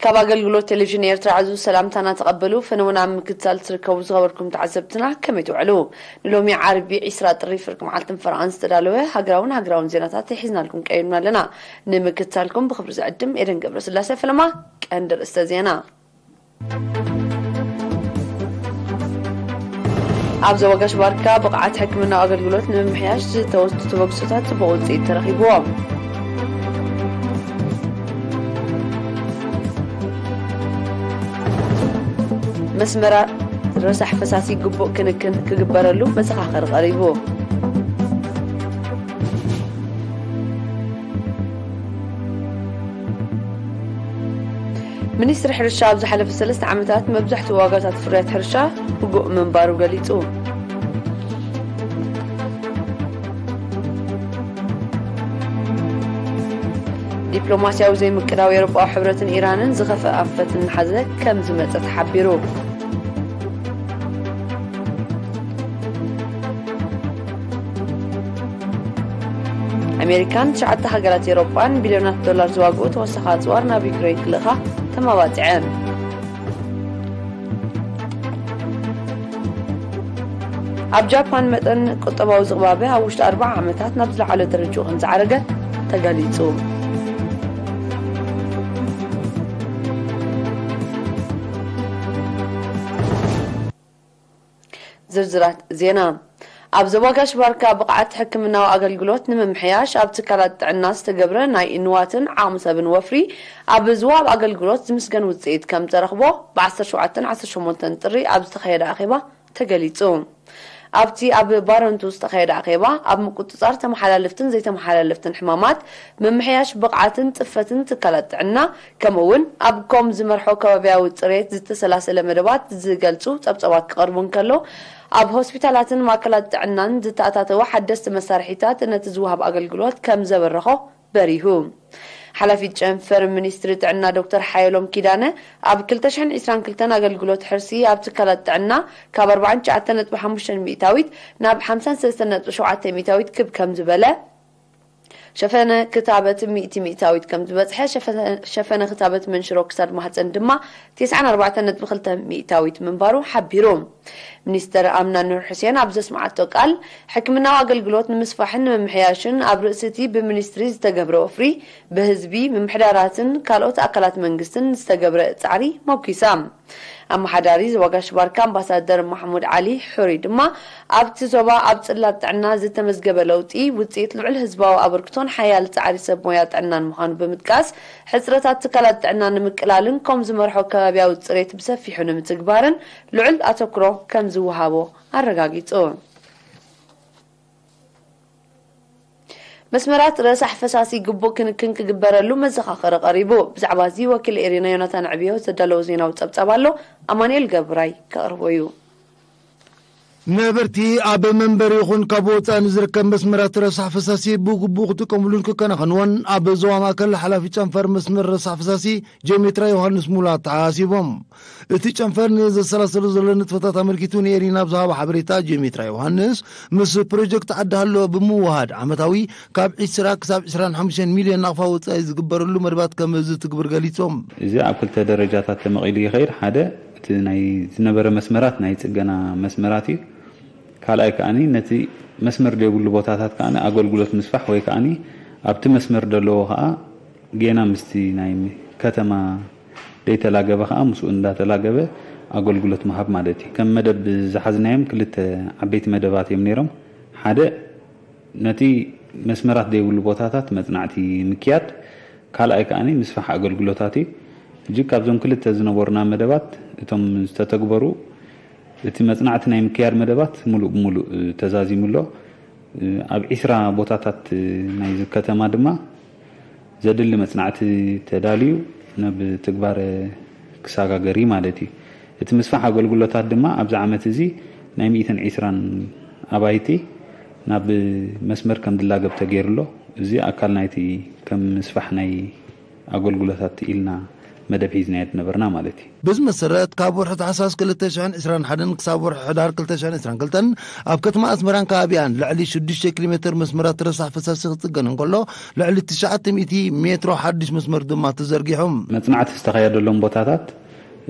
ካብ ኣገልግሎት ቴሌቪዥን ኤርትራ ዕዙዝ ሰላምታና ተቐበሉ። ፈነወና ኣብ ምክትታል ትርከቡ ዝኸበርኩም ተዓዘብትና ከመይ ትውዕሉ? ንሎሚ ዓርቢ ዕስራ ጥሪ ፍርቂ መዓልትን ፈረቓን ዝተዳለወ ሃገራውን ሃገራውን ዜናታት ሒዝናልኩም ቀሪብና ኣለና። ንምክትታልኩም ብኽብሪ ዝዕድም ኤደን ገብረስላሴ። ፈለማ ቀንዲ ርእስተ ዜና። ኣብ ዞባ ጋሽ ባርካ ብቕዓት ሕክምናዊ ኣገልግሎት ንምምሕያሽ ዝተወስዱ ተበግሶታት ጽቡቕ ውጽኢት ተረኺብዎም። መስመራት ረሳሕ ፈሳሲ ግቡእ ክንክን ክግበረሉ መዘኻኸሪ ቀሪቡ። ሚኒስትሪ ሕርሻ ኣብ ዝሓለፈ ሰለስተ ዓመታት መብዛሕትኡ ዋጋታት ፍርያት ሕርሻ ርጉእ ምንባሩ ገሊጹ። ዲፕሎማስያዊ ዘይምቅዳው ኤውሮጳዊ ሕብረትን ኢራንን ዝኸፍአ ኣንፈት እናሓዘ ከም ዝመጸ ተሓቢሩ። ኣሜሪካን ትሽዓተ ሃገራት ኤውሮጳን ቢልዮናት ዶላር ዝዋግኡ ተወሳኺ ኣጽዋር ናብ ዩክሬን ክልእኻ ተመባጺዐን። ኣብ ጃፓን መጠን ቁጠባዊ ዝቕባበ ኣብ ውሽጢ ኣርብዓ ዓመታት ናብ ዝለዓለ ደረጃኡ ከም ዝዓረገ ተገሊጹ። ዝርዝራት ዜና። ኣብ ዞባ ጋሽ ባርካ ብቕዓት ሕክምናዊ ኣገልግሎት ንምምሕያሽ ኣብ ትካላት ጥዕና ዝተገብረ ናይ እንዋትን ዓቕሚ ሰብን ወፍሪ ኣብ ዝወሃብ ኣገልግሎት ዝምስገን ውፅኢት ከም ተረኽቦ ብ ዓሰርተ ሸውዓተን ዓሰርተ ሸሞንተን ጥሪ ኣብ ዝተኻየደ ኣኼባ ተገሊጹ። ኣብቲ ኣብ ባረንቱ ዝተኻየደ ኣኼባ ኣብ ምቁጽጻር ተመሓላለፍትን ዘይተመሓላለፍትን ሕማማት፣ ምምሕያሽ ብቕዓትን ጽፈትን ትካላት ጥዕና፣ ከምኡ እውን ኣብ ኮም ዝመርሖ ከባብያዊ ጽሬት ዝተሰላሰለ መደባት ዝገልጹ ጸብጸባት ክቐርቡ እንከሎ፣ ኣብ ሆስፒታላትን ማእከላት ጥዕናን ዝተኣታተወ ሓደስቲ መሳርሒታት ነቲ ዝወሃብ ኣገልግሎት ከም ዘበረኾ በሪሁ። ሓላፊት ጨንፈር ሚኒስትሪ ጥዕና ዶክተር ሓየሎም ኪዳነ፣ ኣብ ክልተ ሽሕን ዕስራን ክልተን ኣገልግሎት ሕርሲ ኣብ ትካላት ጥዕና ካብ ኣርባዓን ትሽዓተን ነጥቢ ሓሙሽተ ሚእታዊት ናብ ሓምሳን ሰለስተን ነጥቢ ሸውዓተ ሚእታዊት ክብ ከም ዝበለ፣ ሸፈነ ክታበት ሚእቲ ሚእታዊት ከም ዝበጽሐ፣ ሸፈነ፣ ሸፈነ ክታበት መንሽሮ ክሳድ ማህጸን ድማ ተስዓን ኣርባዕተን ነጥቢ ክልተ ሚእታዊት ምንባሩ ሓቢሩ። ሚኒስተር ኣምና ኑር ሕሴን ኣብ ዘስምዓቶ ቃል፣ ሕክምናዊ ኣገልግሎት ንምስፋሕን ንምምሕያሽን ኣብ ርእሲ እቲ ብሚኒስትሪ ዝተገብረ ወፍሪ፣ ብህዝቢ፣ ምምሕዳራትን ካልኦት ኣካላት መንግስትን ዝተገብረ ጻዕሪ መጒሳ። ኣመሓዳሪ ዞባ ጋሽ ባርካ ኣምባሳደር ማሕሙድ ዓሊ ሑሪ ድማ፣ ኣብቲ ዞባ ኣብ ጽላት ጥዕና ዝተመዝገበ ለውጢ ውጽኢት ልዑል ህዝባዊ ኣበርክቶን ሓያል ጻዕሪ ሰብ ሞያ ጥዕናን ምዃኑ ብምጥቃስ፣ ሕጽረታት ትካላት ጥዕና ንምቅላልን ኮም ዝመርሖ ከባብያዊ ጽሬት ብሰፊሑ ንምትግባርን ልዑል ኣተኩሮ ከም ዝወሃቦ ኣረጋጊጹ። መስመራት ረሳሕ ፈሳሲ ግቡእ ክንክን ክግበረሉ መዘኻኸሪ ቀሪቡ። ብዛዕባ እዚ ወኪል ኤሪና ዮናታን ዕብዮ ዘዳለዎ ዜናዊ ጸብጻብ ኣሎ፣ ኣማኑኤል ገብራይ ከቕርቦ እዩ። ነበርቲ ኣብ መንበሪ ይኹን ካብ ወጻኢ ንዝርከብ መስመራት ረሳሕ ፈሳሲ ብግቡእ ክጥቀምሉን ክከናኸንዎን ኣብ ዞባ ማእከል ሓላፊ ጨንፈር መስመር ረሳሕ ፈሳሲ ጀሜትራ ዮሃንስ ሙላት ተሓሳሲቦም። እቲ ጨንፈር ንዘሰላሰሉ ዘሎ ንጥፈታት ኣመልኪቱ ንኤሪና ኣብ ዝሃቦ ሓበሬታ ጀሜትራ ዮሃንስ ምስ ፕሮጀክት ዓዲ ሃሎ ብምውሃድ ዓመታዊ ካብ ዕስራ ክሳብ ዕስራን ሓሙሽተን ሚልዮን ናቕፋ ወጻኢ ዝግበረሉ መደባት ከም ዝትግብር ገሊጾም። እዚ ኣብ ክልተ ደረጃታት ተመቒሉ ይኸይድ። ሓደ እቲ ናይ ዝነበረ መስመራት ናይ ጽገና መስመራት እዩ። ካልኣይ ከኣኒ ነቲ መስመር ዘይብሉ ቦታታት ከኣ ኣገልግሎት ምስፋሕ ወይ ከኣ ኣብቲ መስመር ዘለዎ ከኣ ጌና ምስቲ ናይ ከተማ ዘይተላገበ ከኣ ምስኡ እንዳተላገበ ኣገልግሎት ምሃብ ማለት እዩ። ከም መደብ ዝሓዝናዮም ክልተ ዓበይቲ መደባት እዮም ነይሮም። ሓደ ነቲ መስመራት ዘይብሉ ቦታታት መጽናዕቲ ምክያድ፣ ካልኣይ ከኣ ምስፋሕ ኣገልግሎታት እዩ። ሕጂ ካብዞም ክልተ ዝነበሩና መደባት እቶም ዝተተግበሩ እቲ መጽናዕቲ ናይ ምክያድ መደባት ሙሉእ ብሙሉእ ተዛዚሙ ኣሎ። ኣብ ዒስራ ቦታታት ናይዚ ከተማ ድማ ዘድሊ መጽናዕቲ ተዳልዩ ናብ ትግባረ ክሰጋገር እዩ ማለት እዩ። እቲ ምስፋሕ ኣገልግሎታት ድማ ኣብዚ ዓመት እዚ ናይ ሚእትን ዕስራን ኣባይቲ ናብ መስመር ከም ዝላገብ ተገይሩ ኣሎ። እዚ ኣካል ናይቲ ከም ምስፋሕ ናይ ኣገልግሎታት ኢልና መደብ ሒዝናዮ ነበርና ማለት እዩ። በዚ መሰረት ካብ ወርሒ ታሕሳስ ክልተ ሽሕን ዕስራን ሓደን ክሳብ ወርሒ ሕዳር ክልተ ሽሕን ዕስራን ክልተን ኣብ ከተማ ኣስመራን ከባቢኣን ልዕሊ ሽዱሽተ ኪሎ ሜትር መስመራት ረሳሕ ፈሳሲ ክፅገን እንከሎ፣ ልዕሊ ትሽዓተ ሚእቲ ሜትሮ ሓድሽ መስመር ድማ ተዘርጊሑ። መጽናዕቲ ዝተኻየደሎም ቦታታት፣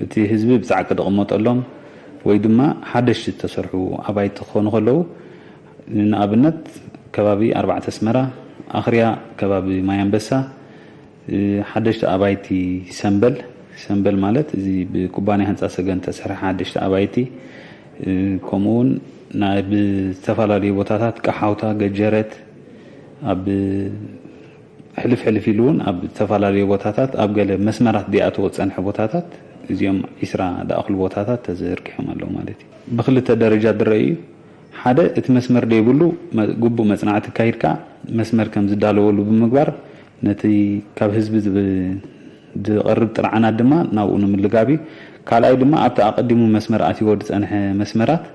እቲ ህዝቢ ብጻዕቂ ዝቕመጠሎም ወይ ድማ ሓደሽቲ ዝተሰርሑ ኣባይቲ ክኾኑ ከለዉ፣ ንኣብነት ከባቢ ኣርባዕተ ኣስመራ፣ ኣኽርያ ከባቢ ማይ ኣንበሳ፣ ሓደሽቲ ኣባይቲ ሰምበል፣ ሰምበል ማለት እዚ ብኩባንያ ህንፃ ሰገን ዝተሰርሐ ሓደሽቲ ኣባይቲ፣ ከምኡ እውን ናብ ዝተፈላለዩ ቦታታት ቀሓውታ፣ ገጀረት፣ ኣብ ሕልፍ ሕልፍ ኢሉ እውን ኣብ ዝተፈላለዩ ቦታታት ኣብ ገለ መስመራት ዘይኣተዎ ዝፀንሐ ቦታታት እዚኦም ዒስራ ዝኣኽሉ ቦታታት ተዘርጊሖም ኣለዉ ማለት እዩ። ብክልተ ደረጃ ዝረኣዩ ሓደ እቲ መስመር ዘይብሉ መ- ግቡእ መጽናዕቲ ኣካይድካ መስመር ከም ዝዳለወሉ ብምግባር ነቲ ካብ ህዝቢ ዝብ- ዝቐርብ ጥርዓናት ድማ ናብኡ ንምልጋብ እዩ። ካልኣይ ድማ ኣብቲ ኣቐዲሙ መስመር ኣትይዎ ዝጸንሐ መስመራት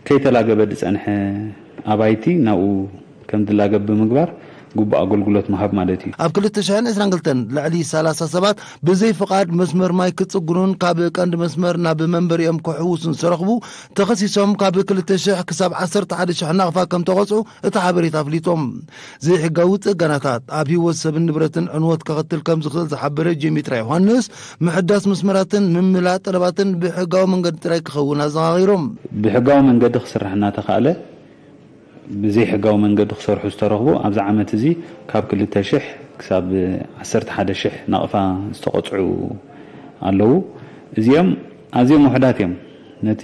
ከይተላገበ ዝጸንሐ ኣባይቲ ናብኡ ከም ዝላገብ ብምግባር ግቡእ ኣገልግሎት ምሃብ ማለት እዩ። ኣብ ክልተ ሽሕን ዕስራን ክልተን ልዕሊ ሰላሳ ሰባት ብዘይ ፍቓድ መስመር ማይ ክጽግኑን ካብ ቀንዲ መስመር ናብ መንበሪኦም ክሕውሱን ዝተረኽቡ ተኸሲሶም ካብ ክልተ ሽሕ ክሳብ ዓሰርተ ሓደ ሽሕ ናቕፋ ከም ተቐጽዑ እቲ ሓበሬታ ኣፍሊጡ። ዘይሕጋዊ ጽገናታት ኣብ ህይወት ሰብን ንብረትን ዕንወት ከኸትል ከም ዝኽእል ዝሓበረ ጄሚትራ ዮሃንስ፣ ምሕዳስ መስመራትን ምምላእ ጠለባትን ብሕጋዊ መንገዲ ጥራይ ክኸውን ኣዘኻኺሩ። ብሕጋዊ መንገዲ ክስራሕ እናተኻእለ ብዘይሕጋዊ መንገዲ ክሰርሑ ዝተረኽቡ ኣብዚ ዓመት እዚ ካብ ክልተ ሽሕ ክሳብ ዓሰርተ ሓደ ሽሕ ናቕፋ ዝተቐፅዑ ኣለዉ። እዚኦም ኣዝዮም ውሑዳት እዮም። ነቲ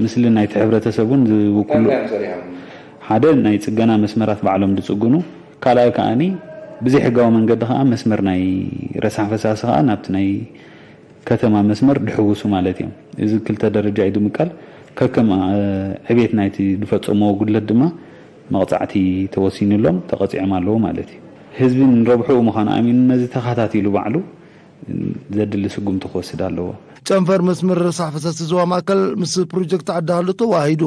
ምስሊ ናይቲ ሕብረተሰብ እውን ዝውክሉ ሓደ ናይ ፅገና መስመራት ባዕሎም ዝፅግኑ፣ ካልኣይ ከዓኒ ብዘይሕጋዊ መንገዲ ከዓ መስመር ናይ ረሳሕ ፈሳሲ ከዓ ናብቲ ናይ ከተማ መስመር ድሕውሱ ማለት እዮም። እዚ ክልተ ደረጃ እዩ ድምቀል። ከከም ዕቤት ናይቲ ዝፈጸምዎ ጉድለት ድማ መቕጻዕቲ ተወሲኑሎም ተቐጺዖም ኣለዉ ማለት እዩ። ህዝቢ ንረብሕኡ ምዃኑ ኣሚኑ ነዚ ተኸታቲሉ ባዕሉ ዘድሊ ስጉምቲ ክወስድ ኣለዎ። ጨንፈር መስመር ረሳሕ ፈሳሲ ዞባ ማእከል ምስ ፕሮጀክት ዓዲ ሃሎ ተዋሂዱ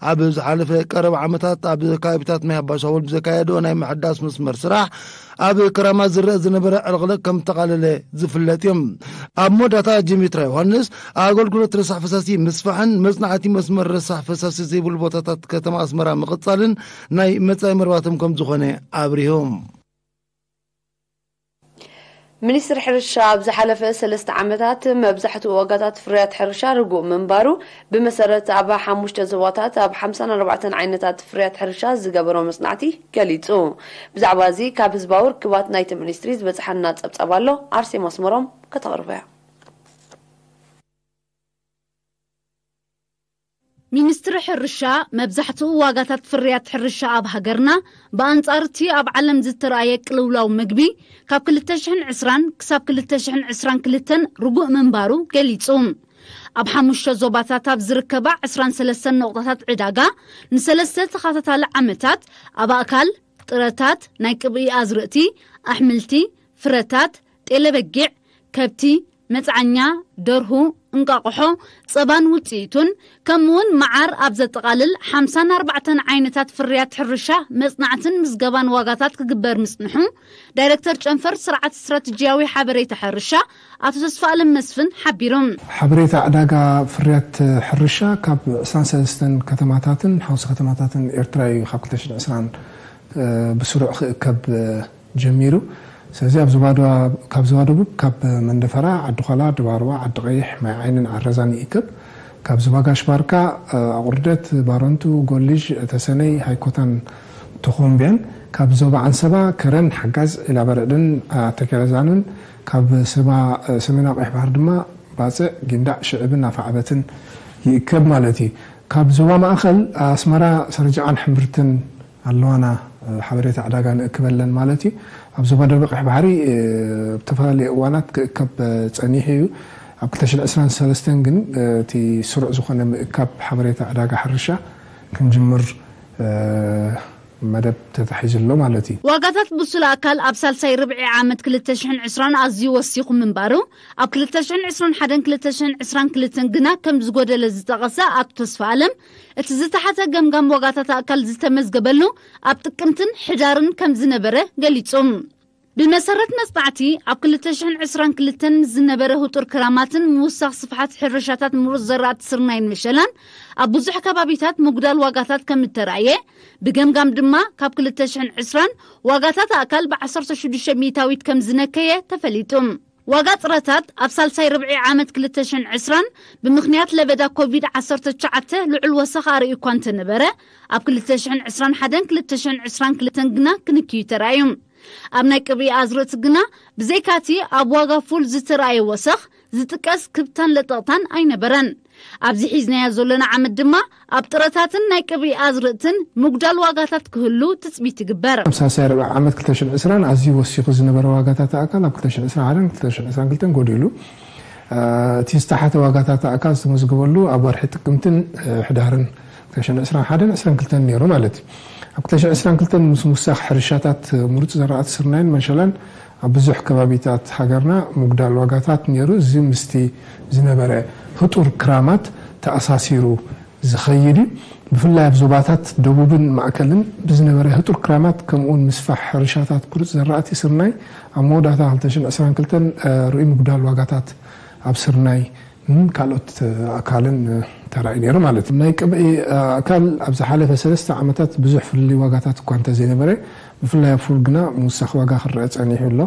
ኣብ ዝሓለፈ ቀረብ ዓመታት ኣብ ከባቢታት ናይ ኣባሻወል ብዘካየዶ ናይ ምሕዳስ መስመር ስራሕ ኣብ ክራማት ዝረአ ዝነበረ ዕልቕልቕ ከም ተቓለለ ዝፍለጥ እዩ። ኣብ መወዳእታ ጂሚትራ ዮሃንስ ኣገልግሎት ረሳሕ ፈሳሲ ምስፋሕን መጽናዕቲ መስመር ረሳሕ ፈሳሲ ዘይብሉ ቦታታት ከተማ ኣስመራ ምቕጻልን ናይ መጻኢ መርባቶም ከም ዝኾነ ኣብሪሁ። ሚኒስትሪ ሕርሻ ኣብ ዝሓለፈ ሰለስተ ዓመታት መብዛሕትኡ ዋጋታት ፍርያት ሕርሻ ርጉእ ምንባሩ ብመሰረት ኣብ ሓሙሽተ ዞባታት ኣብ ሓምሳን ኣርባዕተን ዓይነታት ፍርያት ሕርሻ ዝገበሮ መጽናዕቲ ገሊጹ። ብዛዕባ እዚ ካብ ህዝባዊ ርክባት ናይቲ ሚኒስትሪ ዝበጽሓና ጸብጻብ ኣሎ፣ ኣርሴማ ኣስመሮም ከተቕርቦ እያ። ሚኒስትሪ ሕርሻ፣ መብዛሕትኡ ዋጋታት ፍርያት ሕርሻ ኣብ ሃገርና ብኣንጻር እቲ ኣብ ዓለም ዝተራእየ ቅልውላው ምግቢ ካብ ክልተ ሽሕን ዕስራን ክሳብ ክልተ ሽሕን ዕስራን ክልተን ርጉእ ምንባሩ ገሊጹ። ኣብ ሓሙሽተ ዞባታት ኣብ ዝርከባ ዕስራን ሰለስተን ነቑጣታት ዕዳጋ ንሰለስተ ተኸታታሊ ዓመታት ኣብ ኣእካል፣ ጥረታት፣ ናይ ቅብኢ ኣዝርእቲ፣ ኣሕምልቲ፣ ፍረታት፣ ጤለ በጊዕ፣ ከብቲ፣ መጽዓኛ፣ ደርሁ፣ እንቋቑሖ፣ ጸባን ውጽኢቱን፣ ከምኡውን መዓር ኣብ ዘጠቓልል ሓምሳን ኣርባዕተን ዓይነታት ፍርያት ሕርሻ መጽናዕትን ምዝገባን ዋጋታት ክግበር ምጽንሑ፣ ዳይረክተር ጨንፈር ስርዓት ስትራተጂያዊ ሓበሬታ ሕርሻ ኣቶ ተስፋኣለም መስፍን ሓቢሩ። ሓበሬታ ዕዳጋ ፍርያት ሕርሻ ካብ ዕስራን ሰለስተን ከተማታትን ሓውሲ ከተማታትን ኤርትራ እዩ ካብ ክልተ ሽሕን ዕስራን ብስሩዕ ክእከብ ጀሚሩ። ስለዚ ኣብ ዞባ ደቡብ፣ ካብ ዞባ ደቡብ፣ ካብ መንደፈራ፣ ዓዲ ዃላ፣ ድባርዋ፣ ዓዲ ቀይሕ፣ ማይ ዓይንን ዓረዛን ይእከብ። ካብ ዞባ ጋሽ ባርካ፣ ኣቑርደት፣ ባረንቱ፣ ጎልጅ፣ ተሰነይ፣ ሃይኮታን ተኾምብያን፣ ካብ ዞባ ዓንሰባ፣ ከረን፣ ሓጋዝ፣ ዒላበርዕድን ኣተከረዛንን፣ ካብ ሰባ፣ ሰሜናዊ ቀይሕ ባሕሪ ድማ ባጽዕ፣ ጊንዳዕ፣ ሽዕብን ኣፋዕበትን ይእከብ ማለት እዩ። ካብ ዞባ ማእኸል፣ ኣስመራ፣ ሰርጅዓን ሕምብርትን ኣለዋና ሓበሬታ ዕዳጋ ንእክበለን ማለት እዩ። ኣብ ዞባ ደቡብ ቀይሕ ባሕሪ ኣብ ዝተፈላለዩ እዋናት ክእከብ ጸኒሑ እዩ። ኣብ ክልተ ሽሕን ዕስራን ሰለስተን ግን እቲ ስሩዕ ዝኾነ ምእካብ ሓበሬታ ዕዳጋ ሕርሻ ክንጅምር መደብ ተታሒዙ ኣሎ ማለት እዩ። ዋጋታት ብሱል ኣካል ኣብ ሳልሳይ ርብዒ ዓመት ክልተ ሽሕን ዕስራን ኣዝዩ ወሲኹ ምንባሩ፣ ኣብ ክልተ ሽሕን ዕስራን ሓደን ክልተ ሽሕን ዕስራን ክልተን ግና ከም ዝጎደለ ዝጠቐሰ ኣቶ ተስፋኣለም፣ እቲ ዝተሓተ ገምጋም ዋጋታት ኣእካል ዝተመዝገበሉ ኣብ ጥቅምትን ሕዳርን ከም ዝነበረ ገሊጹ። ብመሰረት መጽናዕቲ፣ ኣብ ክልተ ሽሕን ዕስራን ክልተን ምስ ዝነበረ ህጡር ክራማትን ምውሳኽ ስፍሓት ሕርሻታት ምሩጽ ዘራእቲ ስርናይን መሸላን፣ ኣብ ብዙሕ ከባቢታት ምጉዳል ዋጋታት ከም እተራእየ፣ ብገምጋም ድማ ካብ ክልተ ሽሕን ዕስራን ዋጋታት ኣእካል ብ ዓሰርተ ሽዱሽተ ሚእታዊት ከም ዝነከየ ተፈሊጡ። ዋጋ ጥረታት ኣብ ሳልሳይ ርብዒ ዓመት ክልተ ሽሕን ዕስራን ብምኽንያት ለበዳ ኮቪድ ዓሰርተ ትሽዓተ ልዑል ወሰኽ ኣርእዩ እኳ እንተነበረ፣ ኣብ ክልተ ሽሕን ዕስራን ሓደን ክልተ ሽሕን ዕስራን ክልተን ግና ክንክዩ ተራእዩ። ኣብ ናይ ቅብኢ ኣዝርእቲ ግና ብዘይካቲ ኣብ ዋጋ ፉል ዝተራእየ ወሰኽ ዝጥቀስ ክብታን ለጠቕታን ኣይነበረን። ኣብዚ ሒዝናዮ ዘለና ዓመት ድማ ኣብ ጥረታትን ናይ ቅብኢ ኣዝርእትን ምጉዳል ዋጋታት ክህሉ ትጽቢት ይግበር። ኣብ ሳልሳይ ርብዒ ዓመት ክልተ ሽሕን ዕስራን ኣዝዩ ወሲኹ ዝነበረ ዋጋታት ኣእካል ኣብ ክልተ ሽሕን ዕስራን ሓደን ክልተ ሽሕን ዕስራን ክልተን ጎዲሉ። እቲ ዝተሓተ ዋጋታት ኣእካል ዝተመዝገበሉ ኣብ ወርሒ ጥቅምትን ሕዳርን ክልተ ሽሕን ዕስራን ሓደን ዕስራን ክልተን ነይሩ ማለት እዩ። ኣብ ክልተ ሽሕን ዕስራን ክልተን ምስ ምውሳኽ ሕርሻታት ምሩፅ ዘራእቲ ስርናይን መሸላን ኣብ ብዙሕ ከባቢታት ሃገርና ምጉዳል ዋጋታት ነይሩ። እዚ ምስቲ ዝነበረ ህጡር ክራማት ተኣሳሲሩ ዝኸይድ እዩ። ብፍላይ ኣብ ዞባታት ደቡብን ማእከልን ብዝነበረ ህጡር ክራማት ከምኡውን ምስፋሕ ሕርሻታት ምሩፅ ዘራእቲ ስርናይ ኣብ መወዳእታ ክልተ ሽሕን ዕስራን ክልተን ርኡይ ምጉዳል ዋጋታት ኣብ ስርናይ ን ካልኦት ኣእካልን ተራእዩ ነይሩ ማለት እዩ። ናይ ቅብኢ ኣእካል ኣብ ዝሓለፈ ሰለስተ ዓመታት ብዙሕ ፍልልይ ዋጋታት እኳ እንተዘይነበረ፣ ብፍላይ ኣብ ፉል ግና ምውሳኽ ዋጋ ክረአ ጸኒሑ ኣሎ።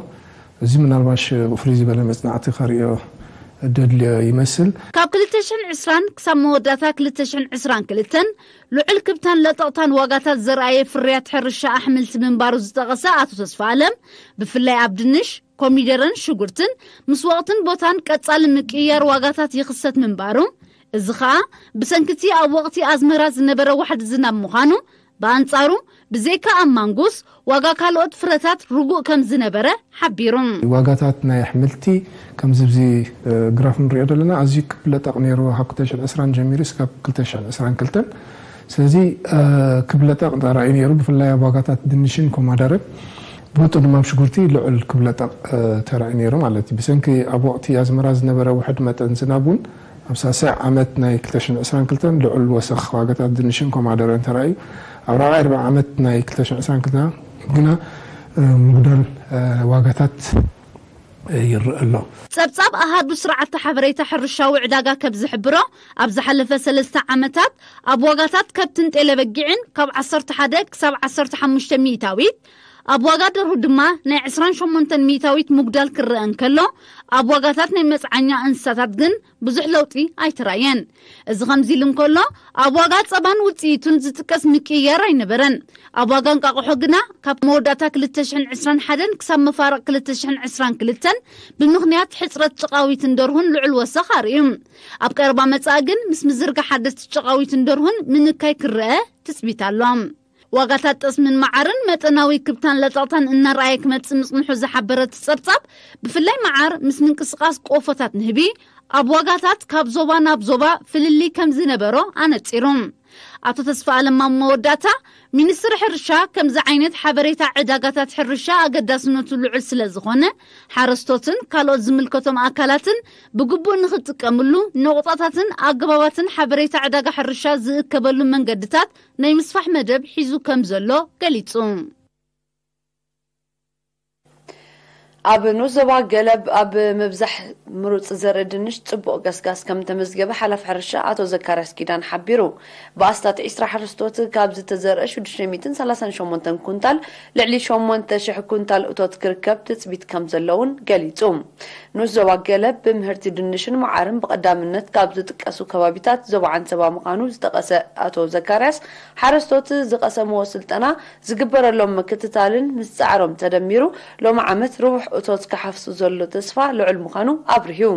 እዚ ምናልባሽ ፍልይ ዝበለ መጽናዕቲ ከርእዮ ደድልዮ ይመስል። ካብ ክልተ ሽሕን ዕስራን ክሳብ መወዳእታ ክልተ ሽሕን ዕስራን ክልተን ልዑል ክብታን ለጠቕታን ዋጋታት ዘርኣየ ፍርያት ሕርሻ ኣሕምልቲ ምንባሩ ዝጠቐሰ ኣቶ ተስፋ ኣለም፣ ብፍላይ ኣብ ድንሽ፣ ኮሚደረን ሽጉርትን ምስ ወቕትን ቦታን ቀጻሊ ምቅይያር ዋጋታት ይኽሰት ምንባሩ፣ እዚ ኸኣ ብሰንኪቲ ኣብ ወቕቲ ኣዝመራ ዝነበረ ዋሕዲ ዝናብ ምዃኑ፣ ብኣንጻሩ ብዘይካ ኣብ ማንጉስ ዋጋ ካልኦት ፍረታት ርጉእ ከም ዝነበረ ሓቢሩ። ዋጋታት ናይ ኣሕምልቲ ከምዚ ኣብዚ እ፣ ግራፍ ንሪኦ ዘለና ኣዝዩ ክብለጠቕ ነይሩ ካብ ክልተ ሽሕን ዕስራን ጀሚሩ እስካብ ክልተ ሽሕን ዕስራን ክልተን። ስለዚ እ፣ ክብለጠቕ ተራእዩ ነይሩ፣ ብፍላይ ኣብ ዋጋታት ድንሽን ኮማደረን ብወጡ ድማ ኣብ ሽጉርቲ ልዑል ክብለጠቕ እ፣ ተራእዩ ነይሩ ማለት እዩ። ብሰንኪ ኣብ ወቕቲ ኣዝመራ ዝነበረ ውሕድ መጠን ዝናብ እውን ኣብ ሳልሳይ ዓመት ናይ ክልተ ሽሕን ዕስራን ክልተን ልዑል ወሰኽ ዋጋታት ድንሽን ኮማደረን ተራእዩ። ኣብ ራብዓይ ርብዒ ዓመት ናይ ክልተ ሽሕን ዕስራን ክልተን ግና እ፣ ምጉዳል እ፣ ዋጋታት እ፣ ይረአ ኣሎ። ጸብጻብ ኣሃዱ ስርዓተ ሓበሬታ ሕርሻዊ ዕዳጋ ከም ዝሕብሮ፣ ኣብ ዝሓለፈ ሰለስተ ዓመታት ኣብ ዋጋታት ከብትን ጤለ በጊዕን ካብ ዓሰርተ ሓደ ክሳብ ዓሰርተ ሓሙሽተ ሚእታዊት፣ ኣብ ዋጋ ደርሁ ድማ ናይ ዕስራን ሸሞንተን ሚእታዊት ምጉዳል ክረአ እንከሎ፣ ኣብ ዋጋታት ናይ መጽዓኛ እንስሳታት ግን ብዙሕ ለውጢ ኣይተራየን። እዚ ከምዚ ኢሉ እንከሎ፣ ኣብ ዋጋ ጸባን ውጽኢቱን ዝጥቀስ ምቅይያር ኣይነበረን። ኣብ ዋጋ እንቃቑሖ ግና ካብ መወዳእታ ክልተ ሽሕን ዕስራን ሓደን ክሳብ መፋርቕ ክልተ ሽሕን ዕስራን ክልተን ብምኽንያት ሕጽረት ጨቓዊትን ደርሁን ልዑል ወሰኽ ኣርእዩ። ኣብ ቀረባ መጻኢ ግን ምስ ምዝርጋሕ ሓደስቲ ጨቓዊትን ደርሁን ምንካይ ክረአ ትጽቢት ኣሎ። ዋጋታት ጠስምን መዓርን መጠናዊ ክብታን ለጠቕታን እናረኣየ ክመጽእ ምጽንሑ ዝሓበረ እቲ ጸብጻብ፣ ብፍላይ መዓር ምስ ምንቅስቓስ ቆፎታት ንህቢ ኣብ ዋጋታት ካብ ዞባ ናብ ዞባ ፍልልይ ከም ዝነበሮ ኣነጺሩ። ኣቶ ተስፋ ኣለም ኣብ መወዳእታ፣ ሚኒስትሪ ሕርሻ ከምዚ ዓይነት ሓበሬታ ዕዳጋታት ሕርሻ ኣገዳስነቱ ልዑል ስለ ዝኾነ፣ ሓረስቶትን ካልኦት ዝምልከቶም ኣካላትን ብግቡእ ንኽጥቀምሉ ነቑጣታትን ኣገባባትን ሓበሬታ ዕዳጋ ሕርሻ ዝእከበሉ መንገድታት ናይ ምስፋሕ መደብ ሒዙ ከም ዘሎ ገሊጹ። ኣብ ንኡስ ዞባ ገለብ ኣብ ምብዛሕ ምሩጽ ዘርኢ ድንሽ ጽቡቕ ገስጋስ ከም ተመዝገበ ሓላፊ ሕርሻ ኣቶ ዘካርያስ ኪዳን ሓቢሩ። ብኣስታት ዒስራ ሓረስቶት ካብ ዝተዘርአ ሽዱሽተ ሚእትን ሰላሳን ሸሞንተን ኩንታል ልዕሊ ሸሞንተ ሽሕ ኩንታል እቶት ክርከብ ትጽቢት ከም ዘሎ እውን ገሊጹ። ንኡስ ዞባ ገለብ ብምህርቲ ድንሽን መዓርን ብቐዳምነት ካብ ዝጥቀሱ ከባቢታት ዞባ ዓንሰባ ምዃኑ ዝጠቐሰ ኣቶ ዘካርያስ፣ ሓረስቶት ዝቐሰምዎ ስልጠና ዝግበረሎም ምክትታልን ምስ ጻዕሮም ተደሚሩ ሎሚ ዓመት ርቡሕ እቶት ክሓፍሱ ዘሎ ተስፋ ልዑል ምዃኑ ኣብሪሁ።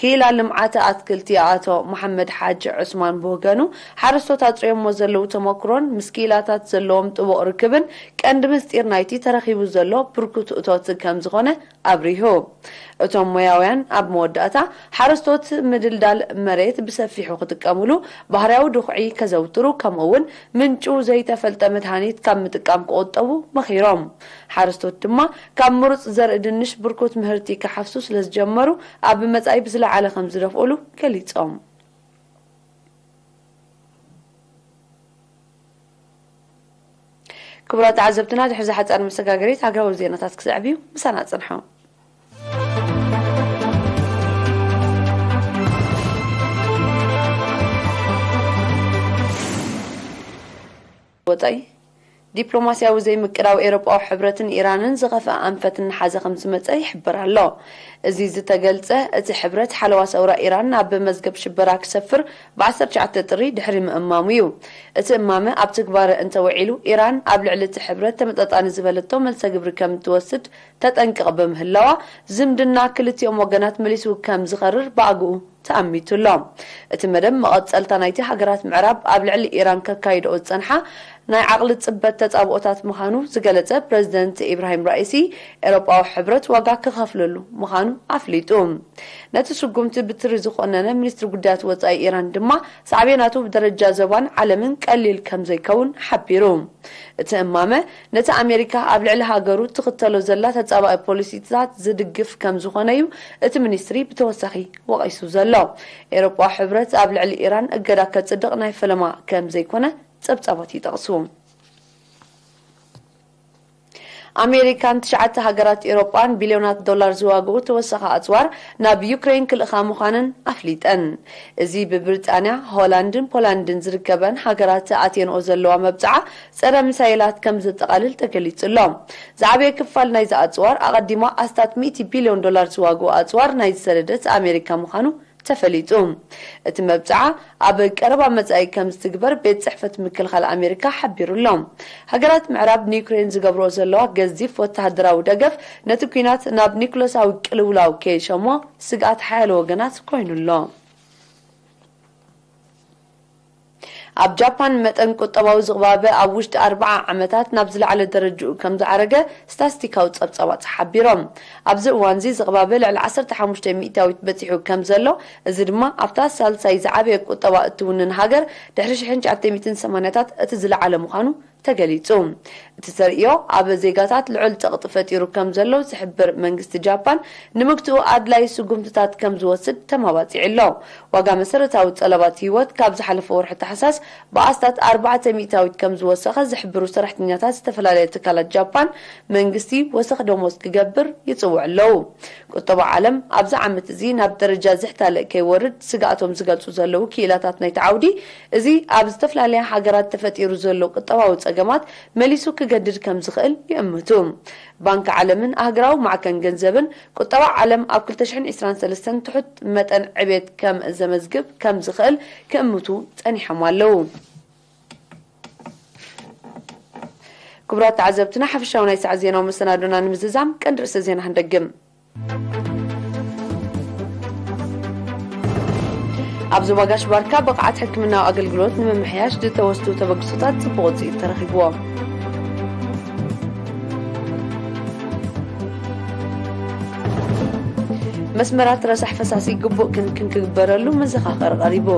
ክኢላ ልምዓት ኣትክልቲ ኣቶ መሓመድ ሓጂ ዑስማን ብወገኑ፣ ሓረስቶት ኣጽርዮሞ ዘለዉ ተመክሮን ምስ ክኢላታት ዘለዎም ጥቡቕ ርክብን ቀንዲ ምስጢር ናይቲ ተረኺቡ ዘሎ ብርኩት እቶት ከም ዝኾነ ኣብሪሁ። እቶም ሞያውያን ኣብ መወዳእታ ሓረስቶት ምድልዳል መሬት ብሰፊሑ ክጥቀምሉ፣ ባህርያዊ ድኹዒ ከዘውትሩ፣ ከምኡ እውን ምንጩ ዘይተፈልጠ መድሃኒት ካብ ምጥቃም ክቑጠቡ መኺሮም። ሓረስቶት ድማ ካብ ምሩጽ ዘርኢ ድንሽ ብርኩት ምህርቲ ክሓፍሱ ስለ ዝጀመሩ፣ ኣብ መጻኢ ብዝለዓለ ከም ዝደፍኡሉ ገሊጾም። ክቡራት ተዓዘብትና፣ ድሕሪ ዝሓጻር መሰጋገሪት ሃገራዊ ዜናታት ክስዕብ እዩ። ምሳና ጽንሑ። ወጻኢ ዲፕሎማስያዊ ዘይምቅዳው ኤውሮጳዊ ሕብረትን ኢራንን ዝኸፍአ ኣንፈት እናሓዘ ከም ዝመጸ ይሕበር ኣሎ። እዚ ዝተገልጸ፣ እቲ ሕብረት ሓለዋ ሰውራ ኢራን ናብ መዝገብ ሽበራ ክሰፍር ብ ዓሰርተ ትሽዓተ ጥሪ ድሕሪ ምእማሙ እዩ። እቲ እማመ ኣብ ትግባረ እንተውዒሉ፣ ኢራን ኣብ ልዕሊ እቲ ሕብረት ተመጣጣኒ ዝበለቶ መልሰ ግብሪ ከም እትወስድ ተጠንቅቕ ብምህላዋ፣ ዝምድና ክልቲኦም ወገናት መሊሱ ከም ዝኸርር ብኣግኡ ተኣሚቱ ኣሎ። እቲ መደብ መቐጸልታ ናይቲ ሃገራት ምዕራብ ኣብ ልዕሊ ኢራን ከካይድኦ ዝጸንሓ ናይ ዓቕሊ ጽበት ተጻብኦታት ምዃኑ ዝገለጸ ፕረዚደንት ኢብራሂም ራኢሲ፣ ኤውሮጳዊ ሕብረት ዋጋ ክኸፍለሉ ምዃኑ ኣፍሊጡ። ነቲ ስጉምቲ ብትሪ ዝኾነነ ሚኒስትሪ ጉዳያት ወጻኢ ኢራን ድማ፣ ሳዕቤናቱ ብደረጃ ዞባን ዓለምን ቀሊል ከም ዘይከውን ሓቢሩ። እቲ እማመ፣ ነቲ ኣሜሪካ ኣብ ልዕሊ ሃገሩ ትኽተሎ ዘላ ተጻባኢ ፖሊሲታት ዝድግፍ ከም ዝኾነ እዩ እቲ ሚኒስትሪ ብተወሳኺ ወቒሱ ዘሎ። ኤውሮጳዊ ሕብረት ኣብ ልዕሊ ኢራን እገዳ ከጽድቕ ናይ ፈለማ ከም ዘይኮነ ጸብጻባት ይጠቕሱ። ኣሜሪካን ትሽዓተ ሃገራት ኤውሮጳን ቢልዮናት ዶላር ዝዋግኡ ተወሳኺ ኣጽዋር ናብ ዩክሬን ክልእኻ ምዃነን ኣፍሊጠን። እዚ ብብሪጣንያ፣ ሆላንድን ፖላንድን ዝርከበን ሃገራት ኣትየንኦ ዘለዋ መብጽዓ ጸረ ሚሳይላት ከም ዘጠቓልል ተገሊጹ ኣሎ። ዝዓበየ ክፋል ናይዚ ኣጽዋር፣ ኣቐዲማ ኣስታት ሚእቲ ቢልዮን ዶላር ዝዋግኡ ኣጽዋር ናይ ዝሰደደት ኣሜሪካ ምዃኑ ተፈሊጡ። እቲ መብጽዓ ኣብ ቀረባ መጻኢ ከም ዝትግበር ቤት ጽሕፈት ምክልኻል ኣሜሪካ ሓቢሩ ኣሎ። ሃገራት ምዕራብ ንዩክሬን ዝገብርኦ ዘለዋ ገዚፍ ወተሃደራዊ ደገፍ፣ ነቲ ኲናት ናብ ኒኩለሳዊ ቅልውላው ከይሸሞ ስግኣት ሓያሎ ወገናት ኮይኑ ኣሎ። ኣብ ጃፓን፣ መጠን ቁጠባዊ ዝቕባበ ኣብ ውሽጢ ኣርብዓ ዓመታት ናብ ዝለዓለ ደረጅኡ ከም ዝዓረገ ስታስቲካዊ ጸብጻባት ሓቢሮም። ኣብዚ እዋንዚ ዝቕባበ ልዕሊ ዓሰርተ ሓሙሽተ ሚእታዊት በጺሑ ከም ዘሎ፣ እዚ ድማ ኣብታ ሳልሳይ ዝዓበየ ቁጠባ እትውንን ሃገር፣ ድሕሪ ሽሕን ትሽዓተ ሚእትን ሰማንያታት እቲ ዝለዓለ ምዃኑ ተገሊጹ። እቲ ተርእዮ ኣብ ዜጋታት ልዑል ጸቕጢ ፈጢሩ ከም ዘሎ ዝሕብር መንግስቲ ጃፓን፣ ንምግትኡ ኣድላይ ስጉምትታት ከም ዝወስድ ተማባጺዑ ኣሎ። ዋጋ መሰረታዊ ጠለባት ህይወት ካብ ዝሓለፈ ወርሒ ታሕሳስ ብኣስታት ኣርባዕተ ሚእታዊት ከም ዝወሰኸ ዝሕብሩ ሰራሕተኛታት ዝተፈላለያ ትካላት ጃፓን፣ መንግስቲ ወሰኽ ደሞዝ ክገብር ይጽውዑ ኣለዉ። ቁጠባ ዓለም ኣብዚ ዓመት እዚ ናብ ደረጃ ዝሕታለ ከይወርድ ስግኣቶም ዝገልጹ ዘለዉ ክኢላታት ናይቲ ዓውዲ፣ እዚ ኣብ ዝተፈላለያ ሃገራት ተፈጢሩ ዘሎ ቁጠባዊ ጸገማት መሊሱ ክገድድ ከም ዝኽእል ይእምቱ። ባንክ ዓለምን ኣህጉራዊ ማዕከን ገንዘብን፣ ቁጠባ ዓለም ኣብ ክልተ ሽሕን ዕስራን ሰለስተን ትሑት መጠን ዕቤት ከም ዘመዝግብ ከም ዝኽእል ክእምቱ ጸኒሖም ኣለዉ። ክቡራት ተዓዘብትና፣ ሓፈሻዊ ናይ ሰዓት ዜናዊ መሰናዶና ንምዝዛም ቀንዲ ርእሰ ዜና ክንደግም። ኣብ ዞባ ጋሽ ባርካ ብቕዓት ሕክምናዊ ኣገልግሎት ንምምሕያሽ ዝተወስዱ ተበግሶታት ጽቡቕ ውጽኢት ተረኺብዎ። መስመራት ረሳሕ ፈሳሲ ግቡእ ክንክን ክግበረሉ መዘኻኸሪ ቀሪቡ።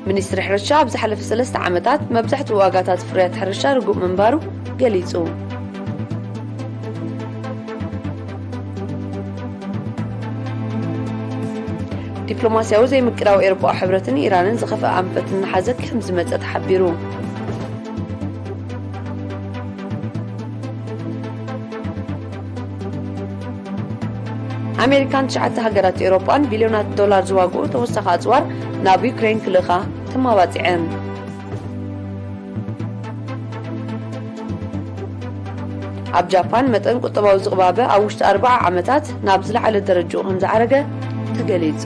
ሚኒስትሪ ሕርሻ ኣብ ዝሓለፈ ሰለስተ ዓመታት መብዛሕትኡ ዋጋታት ፍርያት ሕርሻ ርጉእ ምንባሩ ገሊጹ። ዲፕሎማስያዊ ዘይምቅዳው ኤውሮጳዊ ሕብረትን ኢራንን ዝኸፍአ ኣንፈት እናሓዘ ከም ዝመጸ ተሓቢሩ። ኣሜሪካን ትሽዓተ ሃገራት ኤውሮጳን ቢልዮናት ዶላር ዝዋግኡ ተወሳኺ ኣጽዋር ናብ ዩክሬን ክልእኻ ተማባጺዐን። ኣብ ጃፓን መጠን ቁጠባዊ ዝቕባበ ኣብ ውሽጢ ኣርብዓ ዓመታት ናብ ዝለዓለ ደረጅኡ ከም ዝዓረገ ተገሊጹ።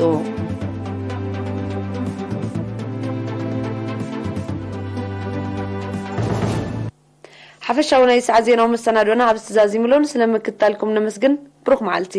ሓፈሻዊ ናይ ሰዓት ዜናዊ መሰናዶና ኣብዚ ተዛዚሙ ኣሎ። ስለምክትታልኩም ነመስግን። ብሩኽ መዓልቲ።